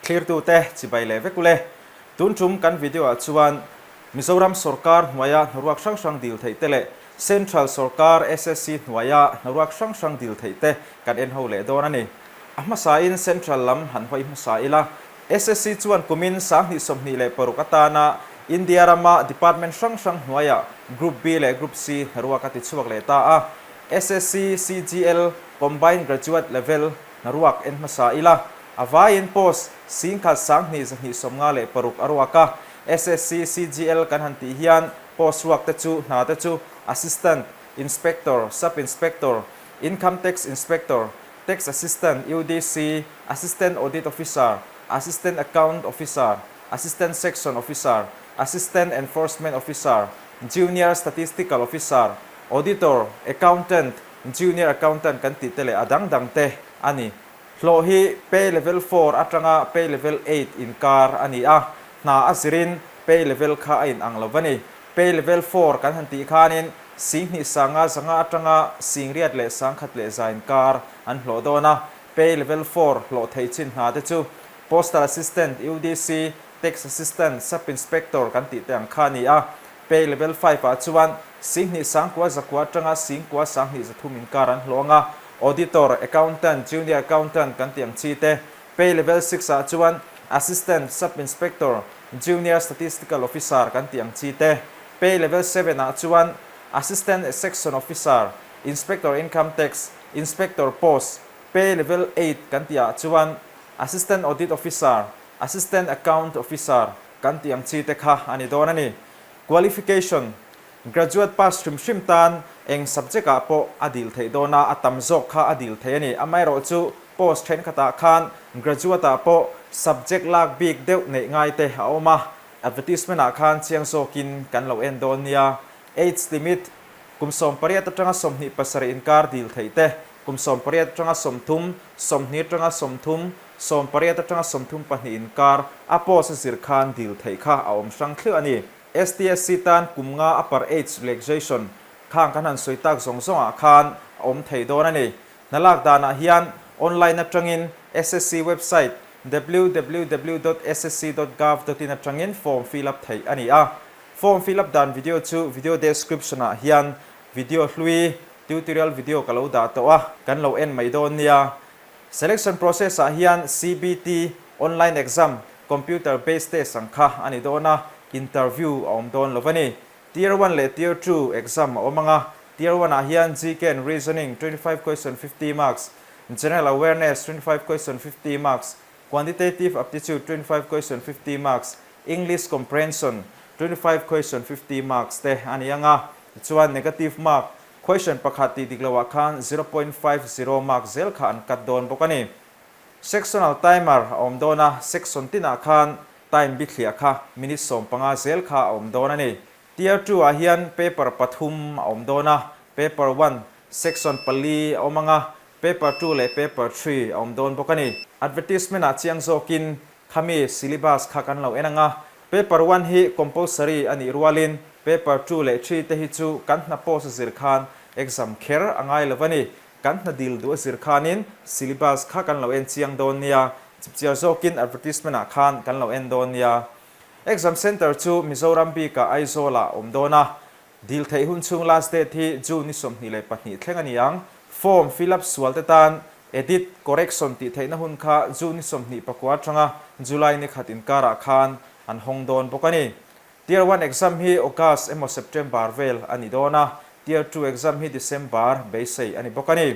Thlirtute chibai leh vek ule. Tun tum kan video ah chuan Mizoram sawrkar hnuaia hnaruak hrang hrang dil theih te leh Central sawrkar SSC hnuaia hnaruak hrang hrang dil theih te kan en ho leh dawn a ni. A hmasain Central lam han hawi hmasa ila, SSC chuan kumin 2026 atana India rama department hrang hrang hnuaia Group B leh Group C hnaruak a ti chhuak leh ta a. SSC, CGL, Combined Graduate Level, hnaruak en hmasa ila, a vaiin post 10,000 256 a ruak a. SSC, CGL kan han tih hian post ruak te chu hna te chu Assistant, Inspector, Sub Inspector, Income Tax Inspector, Tax Assistant, UDC, Assistant Audit Officer, Assistant Account Officer, Assistant Section Officer, Assistant Enforcement Officer, Junior Statistical Officer, Auditor, Accountant, Junior Accountant kan tih te leh a dang dang te a ni. Hlawh hi Pay Level four atanga Pay Level eight inkar a ni a, hna a zirin Pay Level kha a inang lo va ni. Pay Level four kan han tih khanin 2500 zanga atanga 8000 leh 1000 leh za inkar an hlawh dawn a. Pay Level four hlawh thei chin hna te chu Postal Assistant, UDC, Tax Assistant, Sub Inspector kan tih te ang kha a ni a. Pay Level five ah chuan 2900 zakua atanga 9,000 2,300 inkar an hlawh ang a. Auditor, Accountant, Junior Accountant kan tih ang chi te. Pay Level six ah chuan Assistant, Sub Inspector, Junior Statistical Officer kan tih ang chi te. Pay Level seven ah chuan Assistant Section Officer, Inspector Income Tax, Inspector Post, Pay Level eight kan tih ah chuan Assistant Audit Officer, Assistant Account Officer kan tih ang chi te kha a ni dawn a ni. Qualification, Graduate pass hrim hrim tan eng subject ah pawh a dil theih dawn a, a tam zawk kha a dil theih a ni. Amaherawhchu post thenkhatah khan graduate ah pawh subject lak bik deuh neih ngai te a awm a, advertisement ah khan chiang zawkin kan lo en dawn nia. Age limit, Kum 18 atanga 27 inkar dil theih te, kum 18 atanga 30, 20 atanga 30, 18 atanga 32 inkar a post a zir khan dil theih kha a awm hrang thliah a ni. STSC tan kum nga upper age relaxation khang kan han sawi tak zawng zawngah khan a awm thei dawn a ni. Hna lak danah hian online atangin SSC website www dot ssc dot gov dot in atangin form fill up theih a ni a. Form fill up dan video chu video description ah hian video hlui tutorial video ka lo dah tawh a, kan lo en mai dawn nia. Selection process ah hian CBT, online exam, computer based test ang kha a ni dawn a, interview a awm dawn lo a ni. Tier one leh Tier two exam a awm ang a, Tier one ah hian GK and Reasoning 25 question 50 marks, General Awareness 25 question 50 marks, Quantitative Aptitude 25 question 50 marks, English Comprehension 25 question 50 marks te a ni ang a, tichuan negative mark Question pakhat tih dik loah khan 0.50 mark zel kha an cut dawn bawk a ni. Sectional timer a awm dawn a, section tinah khan time bithliah kha minute 15 zel kha a awm dawn a ni. Tier two ah hian paper pathum a awm dawn a, paper one, section pali a awm ang a, paper two leh paper three a awm dawn bawk a ni. Advertisement ah chiang zawkin Khami syllabus kha kan lo en ang a, paper one hi compulsory a nih rualin paper two leh three te hi chu kan hna post a zir khan exam kher a ngai lo a ni. Kan hna dil duh a zir khanin syllabus kha kan lo en chiang dawn nia, chipchiar zawkin advertisement ah khan kan lo en dawn nia. Exam center chu Mizoram bikah Aizawl ah a awm dawn a, dil theih hun chhung last date hi June ni 22 thleng a ni ang. Form fill up sual te tan Edit, Correction tih theihna hun kha June ni 29 atanga July ni khat inkarah khan an hawng dawn bawk a ni. Tier one exam hi August emaw September vel a ni dawn a, Tier two exam hi December beisei a ni bawk a ni.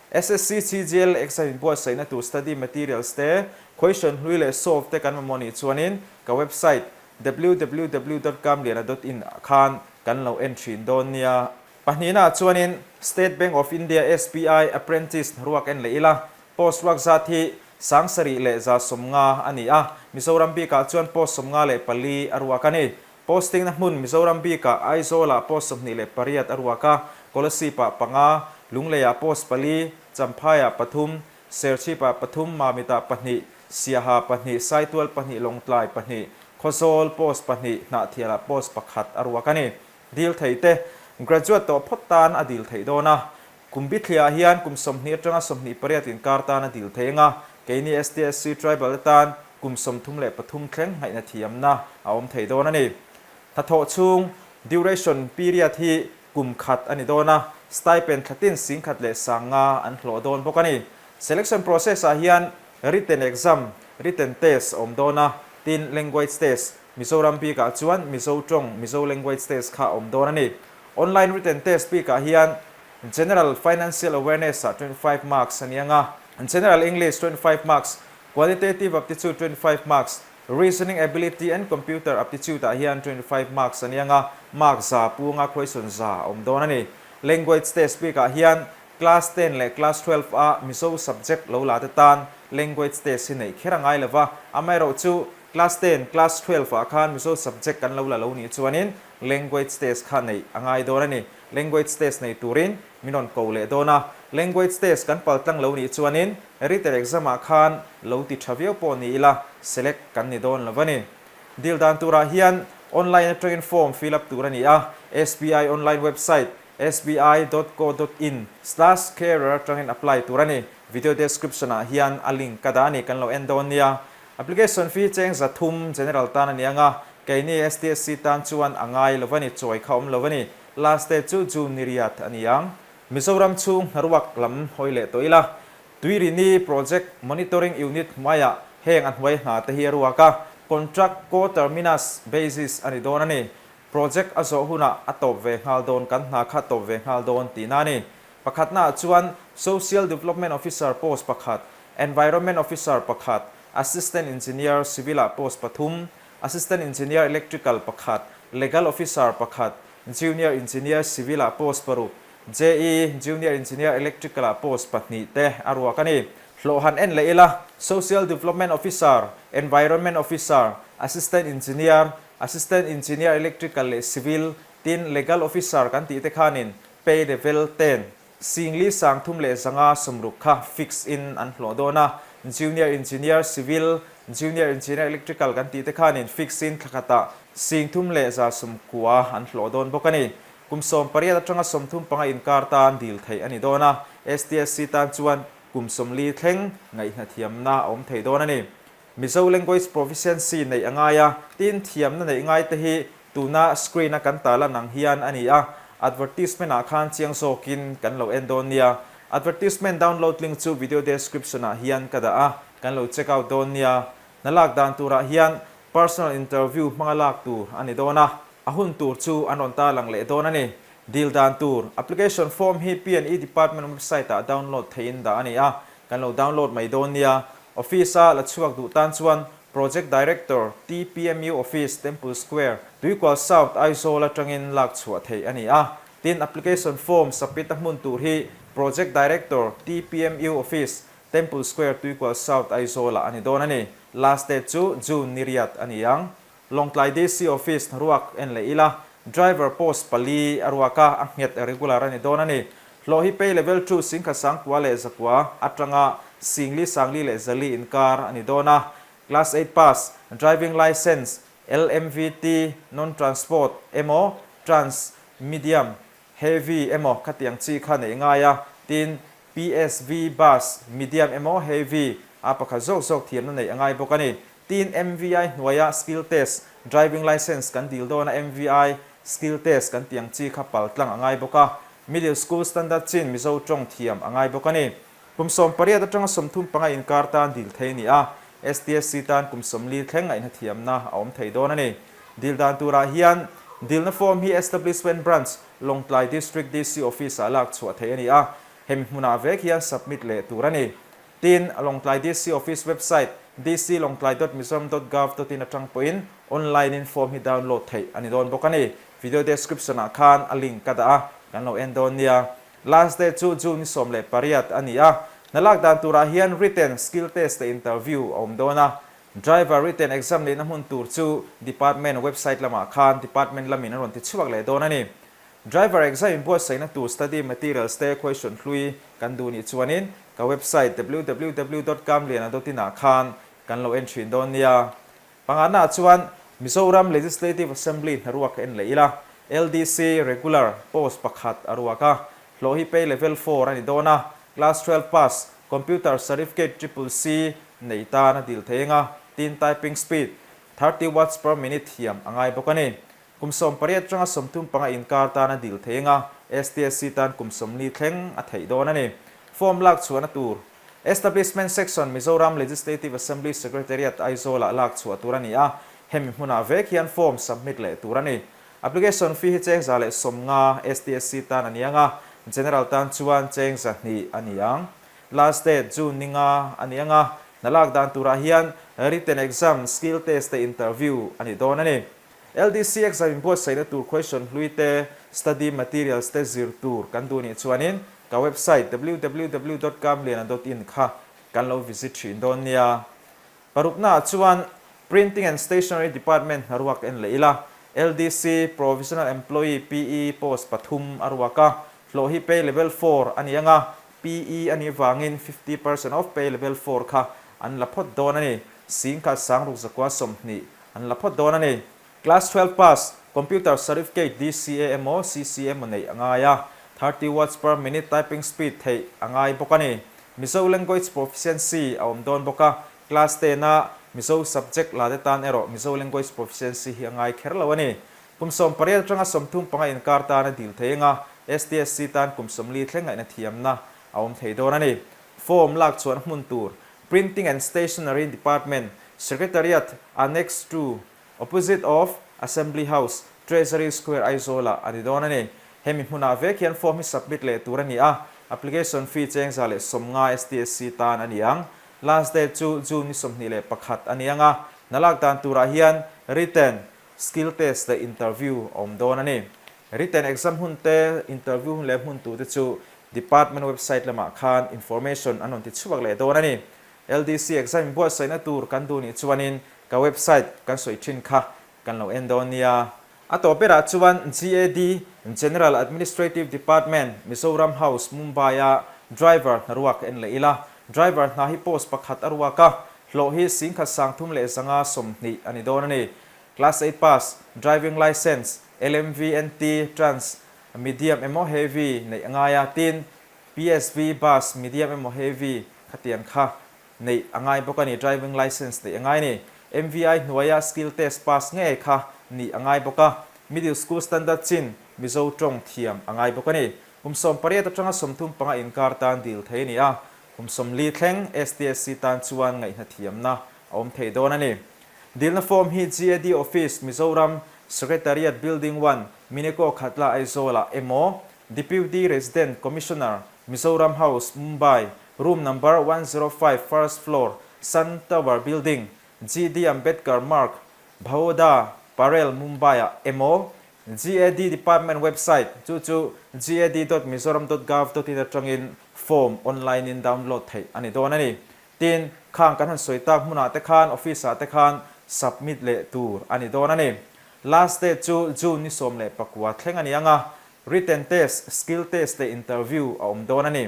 SSC CGL exam inbuatsaihna tur study materials te, question hlui leh solve te kan mamawh nih chuanin ka website www dot kamliana dot in ah khan kan lo en thin dawn nia. Pahnihna ah chuanin State Bank of India, SBI, Apprentice hnaruak en leh ila, post ruak zat hi 7150 a ni a, Mizoram bikah chuan post 54 a ruak a ni. Posting-na hmun Mizoram bikah Aizawl-ah post 28 a ruak a, Kolasib-ah panga, Lunglei-ah post pali, Champhai-ah pathum, Serchhip-ah pathum, Mamit-ah pahnih, Siaha pahnih, Saitual pahnih, Lawngtlai pahnih, Khawzawl post pahnih, Hnahthial-ah post pakhat a ruak a ni. Dil thei te, Graduate tawh phawt tan a dil theih dawn a. Kum bithliah hian kum 20 atanga 28 inkar tan a dil thei ang a. Keini STSC Tribal te tan kum 33 thleng ngaihna thiamna a awm thei dawn a ni. Hnathawh chhung, duration period, hi kum khat a ni dawn a, stipend thlatin 10,500 an hlawh dawn bawk a ni. Selection process ah hian written exam, written test a awm dawn a, tin language test, Mizoram bikah chuan Mizo tawng, Mizo language test kha a awm dawn a ni. Online written test bikah hian General Financial Awareness ah 25 marks a ni ang a, General English 25 marks, Qualitative Aptitude 25 marks, Reasoning Ability and Computer Aptitude ah hian 25 marks a ni ang a, mark za punga question za a awm dawn a ni. Language test bikah hian Class ten leh Class 12 a Mizo subject lo la te tan Language test hi neih kher a ngai lo va, amaherawhchu Class ten, Class 12 ah khan Mizo subject kan lo la lo nih chuanin Language test kha neih a ngai dawn a ni. Language test nei turin min rawn ko leh dawn a. Language test kan pal tlang lo nih chuanin written exam ah khan lo ti tha viau pawh ni ila select kan ni dawn lo a ni. Dil dan turah hian online atangin form fill up tur a ni a, SBI online website sbi dot co dot in slash career atangin apply tur a ni. Video description ah hian a link ka dah a ni kan lo en dawn nia. Application fee cheng 300 general tan a ni ang a, keini STSC tan chuan a ngai lo a ni, chawi kha awm lo a ni. Last date chu June ni riat a ni ang. Mizoram chhung hnaruak lam hawi leh tawh ila, Tuirini Project Monitoring Unit hnuaiah heng a hnuai hna te hi a ruak a, contract co-terminus basis a ni dawn a ni. Project a zawh hunah a tawp ve nghal dawn, kan hna kha a tawp ve nghal dawn tihna a ni. Pakhatnaah chuan Social Development Officer post pakhat, Environment Officer pakhat, Assistant Engineer Civil-ah post pathum, Assistant Engineer Electrical pakhat, Legal Officer pakhat, Junior Engineer Civil-ah post paruk, JE, Junior Engineer Electrical-ah post pahnih te a ruak a ni. Hlawh han en leh ila, Social Development Officer, Environment Officer, Assistant Engineer, Assistant Engineer Electrical leh Civil, tin Legal Officer kan tih te khanin pay level ten 43,560 kha fix in an hlawh dawn a, Junior Engineer Civil, Junior Engineer Electrical kan tih te khanin fix in thla khatah 3190 an hlawh dawn bawk a ni. Kum 18 atanga 35 inkar tan dil theih a ni dawn a, STSC tan chuan kum 40 thleng ngaihnathiamna a awm thei dawn a ni. Mizo language proficiency neih a ngai a, tin thiamna neih ngai te hi tuna screen a kan tarlan ang hian a ni a, advertisement ah khan chiang zawkin kan lo en dawn nia. Advertisement download link chu video description ah hian ka dah a, kan lo check out dawn nia. Hna lak dan turah hian personal interview hmanga lak tur a ni dawn a, a hun tur chu an rawn tarlang leh dawn a ni. Dil dan tur, application form hi P&E department website ah download theihin dah a ni a, kan lo download mai dawn nia. Office a la chhuak duh tan chuan Project Director, TPMU Office, Temple Square, Tuikual South, Aizawl atangin lak chhuah theih a ni a. Tin, application form submit a hmun tur hi Project Director, TPMU Office, Temple Square, Tuikual South, Aizawl ah a ni dawn a ni. Last date chu June ni riat a ni ang. Lawngtlai DC Office hnaruak en leh ila, Driver post pali a ruak a, a nghet regular a ni dawn a ni. Hlawh hi pay level two 11,900 atanga 44,400 inkar a ni dawn a. Class eight pass, driving licence, LMVT, non-transport, emaw, trans, medium, heavy emaw khatiang chi kha neih ngai a, tin, PSV bus, medium emaw heavy, a pakhat zawk zawk thiamna neih a ngai bawk a ni. Tin, MVI hnuaia skill test, driving licence kan dil dawn a MVI skill test kan tih ang chi kha pal tlang a ngai bawk a. Middle school standard chin Mizo tawng thiam a ngai bawk a ni. Kum 18 atanga 35 inkar tan dil thei a ni a, STSC tan kum 40 thleng ngaihna thiamna a awm thei dawn a ni. Dil dan turah hian dilna form hi Establishment Branch, Lawngtlai District DC Office-ah lak chhuah theih a ni a, hemi hmunah vek hian submit leh tur a ni. Tin, Lawngtlai DC Office website dclawngtlai.mizoram.gov.in atang pawhin online-in form hi download theih a ni dawn bawk a ni. Video description-ah khan a link ka dah a, kan lo en dawn nia. Last day chu June ni 18 a ni a, hna lak dan turah hian written, skill test leh interview a awm dawn a. Driver written exam neihna hmun tur chu department website lamah khan department lamin an rawn ti chhuak leh dawn a ni. Driver exam inbuatsaihna tur study materials te question hlui kan duh nih chuanin ka website www dot kamliana dot in ah khan kan lo en thin dawn nia. Pangana ah chuan Mizoram Legislative Assembly hnaruak ka en leh ila, LDC, regular, post pakhat a ruak a, hlawh hi pay level four a ni dawn a, class 12 pass, computer certificate triple C nei tan a dil thei eng a. Tin, typing speed, 30 words per minute thiam a ngai bawk a ni. Kum 18 atanga 35 inkar tan a dil thei anga, STSC tan kum 40 thleng a theih dawn a ni. Form lak chhuahna tur, Establishment Section, Mizoram Legislative Assembly Secretariat, Aizawl-ah lak chhuah tur a ni a, hemi hmunah vek hian form submit leh tur a ni. Application fee hi cheng 150 STSC tan a ni ang a, General tan chuan cheng 200 a ni ang. Last date, June ni nga a ni ang a, hna lak dan turah hian written exam, skill test te interview a ni dawn a ni. LDC exam inbuatsaihna tur question hlui te, study materials te zir tur kan duh nih chuanin ka website www dot kamliana dot in kha kan lo visit thin dawn nia. Paruknaah chuan Printing and Stationery Department hna ruak en leh ila, LDC Provisional Employee, PE, post pathum a ruak a, hlawh hi pay level four a ni ang a, PE a nih vangin 50% of pay level four kha an la phawt dawn a ni. Singkhat sangruk zakua 20 an la phawt dawn a ni. Class 12 pass, Computer Certificate DCA emaw CC emaw neih a ngai a, 30 words per minute typing speed theih a ngai bawk a ni. Mizo Language Proficiency a awm dawn bawk a, Class ten a Mizo subject la te tan erawh Mizo Language Proficiency hi a ngai kher lo a ni. Kum 18 atanga 35 inkar tan a dil thei anga, STSC tan kum 40 thleng ngaihna thiamna a awm thei dawn a ni. Form lak chuan hmun tur, Printing and Stationery Department, Secretariat, Annex ii, Opposite of Assembly House, Treasury Square Aizawl-ah a ni dawn a ni. Hemi hmunah vek hian form hi submit leh tur a ni a, application fee cheng 150 STSC tan a ni ang. Last date chu June ni 21 a ni ang a, hna lak dan turah hian written, skill test leh interview a awm dawn a ni. Written exam hun te, interview hun leh hmun tur te chu department website lamah khan information an rawn ti chhuak leh dawn a ni. LDC exam inbuatsaihna tur kan duh nih chuanin ka website kan sawi thin kha kan lo en dawn nia. A tawp berah chuan GAD, General Administrative Department, Mizoram House, Mumbai-a driver hna ruak en leh ila. Driver hna hi post pakhat a ruak a, hlawh hi singkhat 3,120 a ni dawn a ni. Class eight pass, driving licence, LMV, NT, Trans, medium emaw heavy neih a ngai a, tin, PSV, bus, medium emaw heavy khatiang kha neih a ngai bawk a ni, driving licence neih a ngai a ni. MVI hnuaia skill test pass ngei kha nih a ngai bawk a, middle school standard chin Mizo tawng thiam a ngai bawk a ni. Kum 18 atanga 35 inkar tan dil thei a ni a, kum 40 thleng STSC tan chuan ngaihna thiamna a awm thei dawn a ni. Dilna form hi GAD Office, Mizoram, Secretariat Building One, Mineko Khatla Aizawl-ah emaw Deputy Resident Commissioner, Mizoram House, Mumbai, Room number 105, First Floor, Sun Tower Building, GD Ambedkar Marg, Bhaoda, Parel, Mumbai-ah emaw GAD Department website chu chu gad dot mizoram dot gov dot in atangin form online-in download theih a ni dawn a ni. Tin, khang kan han sawi tak hmunah te khan office-ah te khan submit leh tur a ni dawn a ni. Last date chu June ni 19 thleng a ni ang a, written test, skill test leh interview a awm dawn a ni.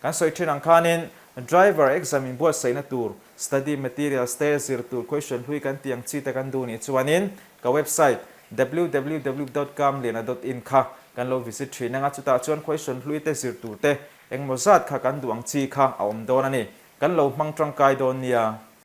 Kan sawi thin ang khanin driver exam inbuatsaihna tur study materials te zir tur question hlui kan tih ang chi te kan duh nih chuanin ka website www dot kamliana dot in kha kan lo visit thin ang a, chutah chuan question hlui te zir tur te engmaw zat kha kan duh ang chi kha a awm dawn a ni. Kan lo hmang tangkai dawn nia.